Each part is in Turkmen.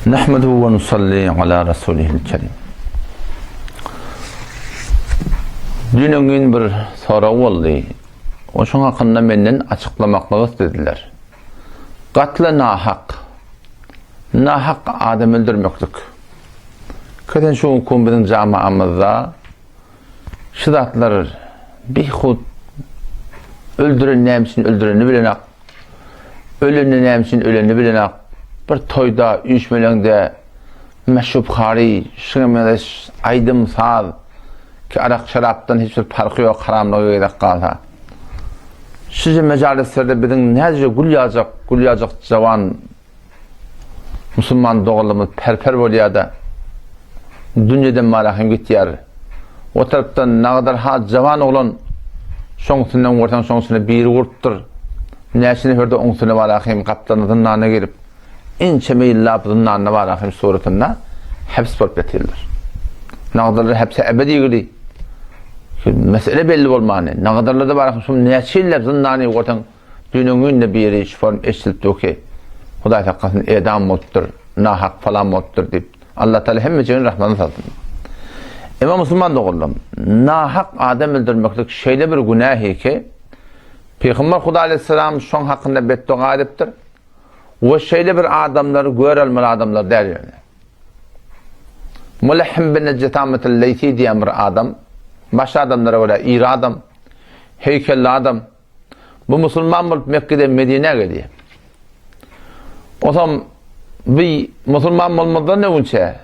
Nahmeduhu we nusalli ala rasulihil kerim. Dün öňňin bir sorag boldy. Oşuň hakynda menden açyklamaklygy islediler. Gatla nahak. Nahak adam öldürmeklik. Kesen şu günki biziň jamaamyzda şu zatlar bihud öldüren näme üçin öldürenini bilenak. Öleni näme üçin ölenini bilenak. Bir toýda, üýşmeleňde meşrub-hary, şuňa meňzeş aýdym-saz ki arak-şerapdan hiç bir parhy ýok haramlyga gezek galsa. Şuje mejalislerde biziň näce gül ýaljak, gül ýaljak jawan Musulman doganlarymyz per-per bolýar-da, dünýeden marahym gitýär. O tarapdan nagadar has jawan oglan şoň üstünden görseň şoň üstüne biri urupdyr. Näçe nefer-de oň üstüne marahym gapdalynda zyndana girip, ençeme ýyllap zyndanda marahym suratynda häps bolup ýatyrlar. Nagadarlar häpse ebedi gili. Mesele belli bolmany. Nagadarlarda marahym şum näçe ýyllap zyndany görseň Düýn-öňňin-de biri şu form eşidilip durky, Hudaý saklasyn edam bolupdyr, nahak falan bolupdyr diýip. Allah Taala hemmejigini rahmatyna salsyn. Emma musulman doganlarym, nahak adam öldürmeklik şeýle bir günähi ki, Pygamber Hudaý aleyhisselam şoň hakynda betdoga edipdir we şeýle bir adamlary gör almaly adamlar däl ýöne. Mulahhim bin Jetametul Leýsi diýen bir adam, başga adamlara görä iri adam, heýkelli adam, Bu musulman bolup Mekgeden Medinä gelýär. Osam bi musulman bolmazdan öňçe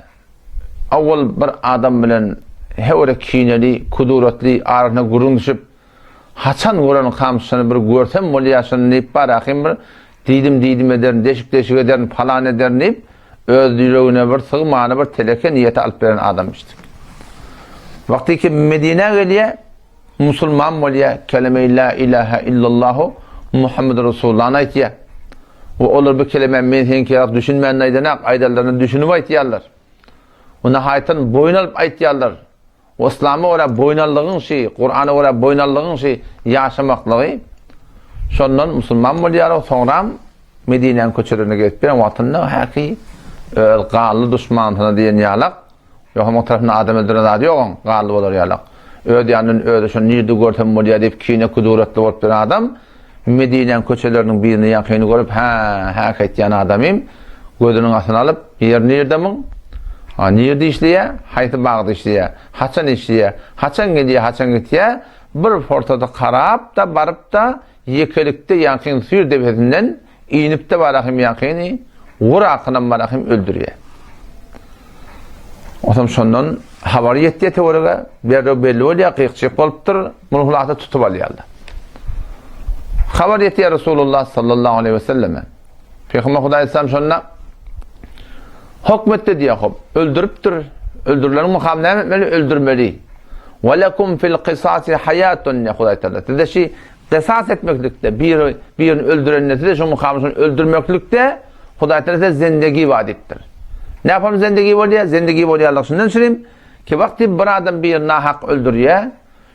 awwal bir adam bilen hewre kineli, kuduratly arasyna gürrüň düşüp, haçan gören kamşyny bir görsem bolýar şuny diýip barahym bir diýdim diýdim ederin, deşik deşik ederin, falan ederin diýip öz ýüregine bir sygmany bir teleke niýeti alyp beren adamyşdyk. Wagty ki Medinä gelýär, Musulman bolýar, keleme-i la ilahe illallahu Muhammed Resulullahny aýtýar. We olar bu kelemä men seňki ýaly düşünmän aýdanak, aýdanlaryna düşünip aýtýarlar. We nahaýatan boýun alyp aýtýarlar. We yslama görä boýun aldygyň şi, Kurana görä boýun aldygyň şi ýaşamaklygy. Şondan musulman bolýar, soňram Medinäniň köçelerinde gezip ýören wagtynda häki öz ganly duşmanyna diýen ýalak Ýok, onuň tarapyndan adam öldüren zady ýok oň, garly bolar ýalak. Öz ýanyndan özi şony nirde görsem bolýar diýip kine-kuduratly bolup duran adam Medinäň köçeleriniň birinde ýakyny görüp, hä, häk aýtýan adamym, gözüniň astyna alyp, ýeri nirde muň? Ha, nirde işleýär? Haýsy bagda işleýär? Haçan işleýär? Haçan gelýär, haçan gitýär? Bir pursady karap-da, baryp-da, ýekelikde ýakyn süýr depesinden Inipde barahym ýakyny, gurakynam barahym öldürýär. Osam şondan habar ýetýär töwerege, derrew belli bolýar, gyk-jyk bolupdyr, muny hulasa tutup alýarlar. Habar ýetýär Resulullah sallallahu aleyhi ve selleme. Peygamber Hudaý aleyhisselam şonda hokmetdi diýýär, hop, öldüripdir. Öldürileniň mukam näme etmeli? Öldürmeli. Ve lekum fil qisasi hayatun ya Hudaý Teala. Size şi Qisas etmeklikde, biri birini öldürende size şoň mukabylyny öldürmeklikde Hudaý Teala size zendegi bar diýipdir. Ne yapalım zendegi bolýar? Zendegi bolýarlyk şundan şirim ki wagty bir adam birini nahak öldürýär,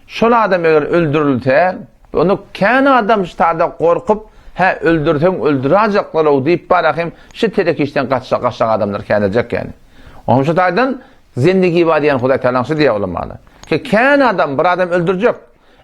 şol adam eger öldürilse, onu kän adam ştada gorkup, hä öldürseň öldüräjekler-ow diýip barahym şu telek işden gaçjak gaçjak adamlar känejek ýani. Onuň şu taýdan zendegi bar diýen Hudaý Teala şu diýýär ulamalar. Ki kän adam bir adam öldürjek.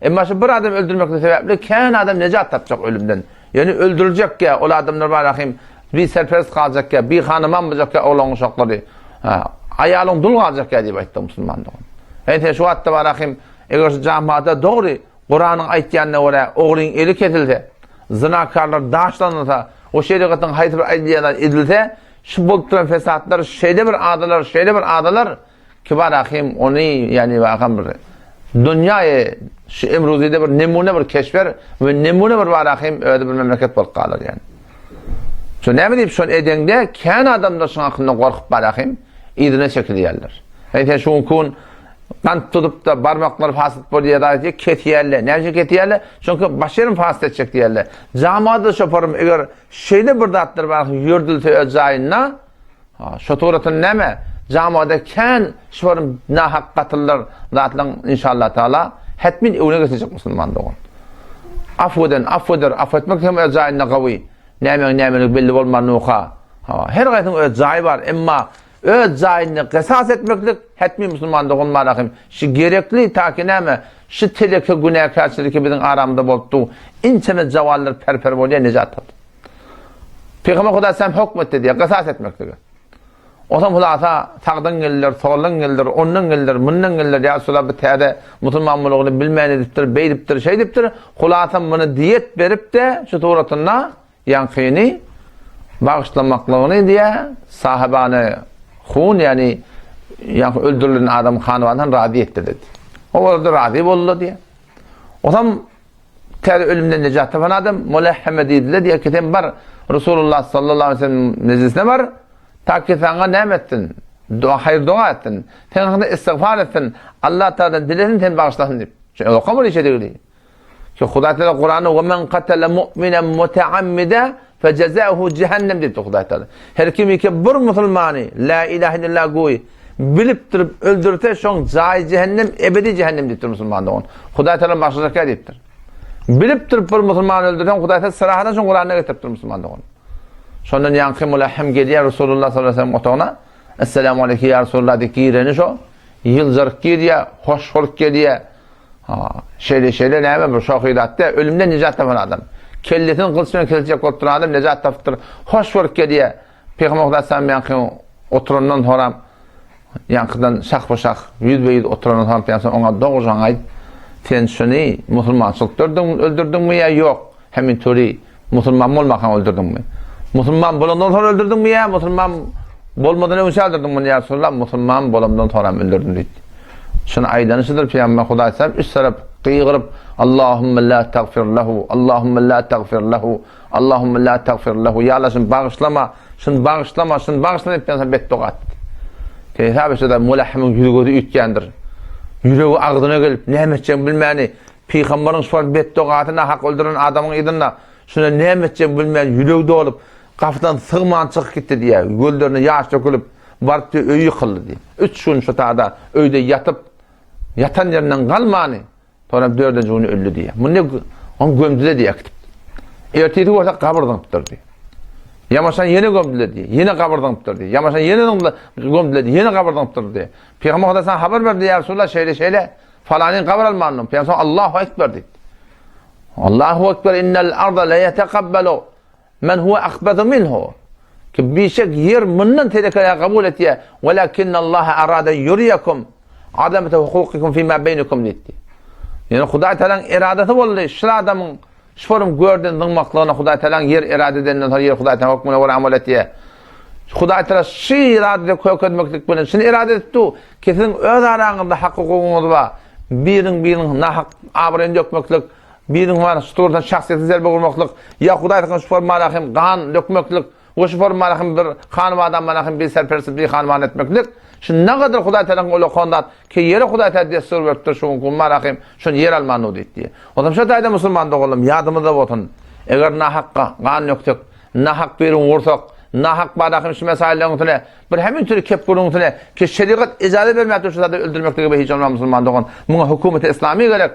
Emma şu bir adam öldürmeklik sebäpli kän adam nejat tapjak ölümden. Ýöne öldüriljekkä ol adamlar bar ahim bi serperest galjakkä, bi hanaman boljakkä oglan uşaklary. Ha, aýalyň dul galjakkä diýip aýtdy musulman dogan. Ente şu wagtda bar ahim eger şu jamada dogry Kuranyň aýtýanyna görä ogryň eli kesilse, zynakarlar daşlanylsa, o şerigatyň haýsy bir aýdylýany edilse, şu bolup duran fesatlar şeýle bir adalar, şeýle bir adalar Kibar ahim ony ýani wakam bir dunýaýy şu emruzide bir nemune bir keşber we nemune bir bar ahim özi bir memleket bolup galar ýani. Şo näme diýip şol edeňde kän adamlar şoň hakynda gorkup bar ahim yzyna çekilýärler. Eý sen şu gün gant tutup da barmaklary fasyt bolýar da diýip kesýärler. Näme üçin kesýärler? Çünki baş ýerim fasyt etjek diýärler. Jamada şoparym eger şeýle bir zatlar bar ýördülse öz jaýynda Ha, şo suratyn näme? Jamada kän şularyn nahak gatyllar zatlaň inşallah taala hetmin öwne geçecek musulman dogan. Afw eden, afw eder, afw etmek hem öz jaýynda gawy. Nämeň nämelik belli bolman nuha. Ha, her gaýsynyň öz jaýy bar, emma öz jaýyny gysas etmeklik hetmi musulman dogan barahym. Şu gerekli taki näme? Şu teleke günäkärçiliki biziň aramyzda bolup dur. Inçeme jawallar per-per bolýar, nejat tapdy. Pygamber Hudaý sen hökm etdi diýýär, gysas etmeklige. Onsoň hulasa sagdan geldiler, soldan geldiler, ondan geldiler, mundan geldiler, ýa şular bir täze musulman bolugyny bilmän edipdir, beýdipdir, şeýdipdir. Hulasa muny diýet berip-de şu suratynda ýaňkyny bagyşlamaklygyny diýä sahybany hun, ýagny ýaňky öldürilen adam hanybandan razy etdi dedi. Olar-da razy boldular diýä. Onsoň Täze ölümden nejat tapan adam Mulehheme diýdiler, diýýär ki, sen bar, Resulullah sallallahu aleyhi ve sellem mejlisine bar, ta ki saňa näme etsin, dua, haýyr doga etsin, seň hakyňda istigfar etsin, Allah Tagaladan dilesin, seni bagyşlasyn diýip. Şu okam bir işe degdi. Ki Hudaý Tagala Kuranda "Ve men katale mu'minen muteammida fecezauhu cehennem" diýipdir Hudaý Tagala. Her kim ki bir musulmany la ilahe illallah goý bilip durup öldürse şoň jaýy cehennem, ebedi cehennem diýipdir musulman dogan. Hudaý Tagala başlajak ýa diýipdir. Bilip durup bir musulmany öldürseň Hudaý Tagala syrahadan şoň Kuranda getiripdir musulman dogan. Şondan ýaňky mulahhem gelýär Resulullah sallallahu aleyhi ve sellem otagyna. Esselamu aleyke ya Resulullah diýip gireni şo. Ýyljaryk girýär, hoş bolup gelýär. Ha, şeýle şeýle näme bir şohydatda ölümden nejat tapan adam. Kellesini gylyç bilen kesjek bolup duran adam nejat tapypdyr. Hoş bolup gelýär. Pygamber Hudaý sallam ýaňky oturandan soram ýaňkydan şahba-şah, ýüzbe-ýüz oturandan soram Pygamber oňa dogrujaňy aýt. Sen şuny musulmançylykda öldürdiňmi ýa ýok? Hemin töri Musulman bolmakaň öldürdiňmi? Musulman bolandan soň öldürdiňmi ýa musulman bolmadan öňçe öldürdiňmi muny ýa Resulallah? Musulman bolamdan soňram öldürdim diýdi. Şuny aýdany şudur Pygamber Hudaý sallam üç tarap gygyryp Allahumma la tagfir lehu, Allahumma la tagfir lehu, Allahumma la tagfir lehu. Ýa Allah şuny bagyşlama, şuny bagyşlama, şuny bagyşlama diýip Pygamber betdoga etdi. Hesap etse-de Mulahhymyň ýüzi gözi üýtgändir. Ýüregi agzyna gelip näme etjegini bilmäni Pygambaryň şol betdogasyna hak öldüren adamyň yzynda şuna näme etjegini bilmän ýüregi dolup, gapydan sygman çykyp gitdi diýýär. Gözlerine ýaş dökülip, baryp diýýär, öýi ýykyldy diýýär. Üç gün şu tada öýde ýatyp, ýatan ýerinden galmany, soňra dördünji güni öldi diýýär. Muny ony gömdüler diýýär äkidip. Ertesi görse gabyr zyňypdyr diýýär. Ýamaşan ýene gömdüler diýýär. Ýene gabyr zyňypdyr diýýär. Ýamaşan ýene gömdüler diýýär. Ýene gabyr zyňypdyr diýýär. Pygamber Hudaý habar berdi, ýa Resulallah şeýle şeýle. Falanyň gabyr almandyň. Pygamber Allahu ekber diýdi. Allahu ekber innel arda la yetekabbalu men huwa akhbathu minhu. Ki bişek ýer mundan tedekeler kabul etýär. Walakin Allah arada yuriyakum azamete hukukikum fima beýnikum diýdi. Ýani Hudaý Taalanyň eradasy boldy. Şul adamyň Şu forum görden zyňmaklygyna Hudaý Tagalaň ýer erada edenden soň ýer Hudaý Tagalaň hökmüne görä amal etýär. Hudaý Tagala şu erada kökezmeklik bilen şuny erada edip dur ki siziň öz araňyzda hak hukugyňyz bar. Biriň biriniň nahak abraýyny dökmeklik, biriň bar şu turdan şahsyýetine zerbe urmaklyk, ýa Hudaý Tagala şu formada hem gan dökmeklik, we şu formada hem bir hanybada mana hem bir serpersiz bir hanyban etmeklik. Şu nagadyr Hudaý Tagalaň ulakan zat Ki ýere Hudaý Taala dessur beripdir şu günki marahym şony ýer alman diýdi diýe. Onsoň şu taýda musulman doganlarym ýadymyzda bolsun. Eger nahak gan döksek, nahak birini wursak, nahak marahym şu mesaýylaryň üstüne bir hemin türi kep gürrüň üstüne ki şerigat ijaza bermäpdir şu zady öldürmeklige we hiç bolman musulman dogan muňa hökümeti islami gerek.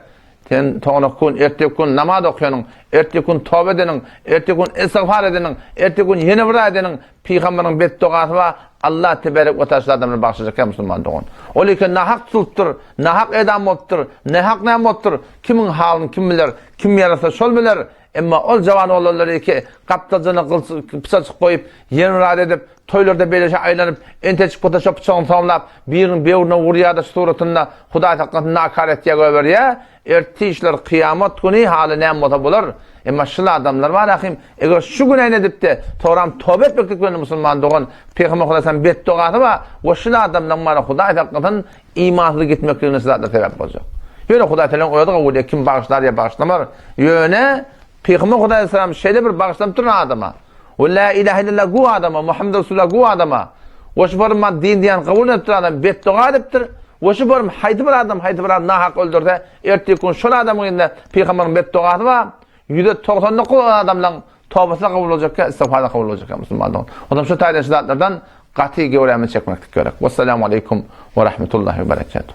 Sen togalak gün, erteki gün namaz okuyanyň, erteki gün toba edeniň, erteki gün istigfar edeniň, erteki gün ýene bir edeniň, pygamberiň betdogasy bar, Allah teberek we taala adamlary bagşlajak ýa musulman dogan. Ol eken nahak tutulypdyr, nahak edam bolupdyr, nahak näme bolupdyr, kimiň halyny kim biler, kim ýarasa şol biler. Emma ol jawan oglanlary eke gapdaljyna gylyç pyçajyk goýup, ýene edip, Toýlarda beýleşe aýlanyp, enteçik bolsa şo pyçagyny somlap, biriniň böwrüne urýar-da şu suratynda Hudaý saklasyn nakar etýär goýberýär. Ertir şular kyýamat güni haly näme bolsa bolar. Emma şul adamlar bar ahym, eger şu günäni edip-de, soňram toba etmeklik bilen musulman dogan, Pygamber Hudaý salam betdogasy bar we şul adamlaryň bar Hudaý saklasyn imansyz gitmekligine şu zatlar sebäp boljak. Ýöne Hudaý Tagalaň özi kabul eder, kim bagyşlar ýa bagyşlamar. Ýöne Pygamber Hudaý salam şeýle bir bagyşlanyp duran adama, We la ilahe illallah gu adama, Muhammed Resulullah gu adama, we şu forma din diýen kabul edip duran adam betdoga edipdir. We şu form haýsy bir adam haýsy bir adam nahak öldürse, erteki gün şol adamyň ýerine pygamberiň betdogasy bar. 199 adamlaryň tobasy kabul boljakka, istigfary kabul boljakka musulman dogan. Ondan şu taýdan şu zatlardan gaty göwrämizi çekmeklik gerek. Wessalamu aleýkum we rahmetullahi we berekatuh.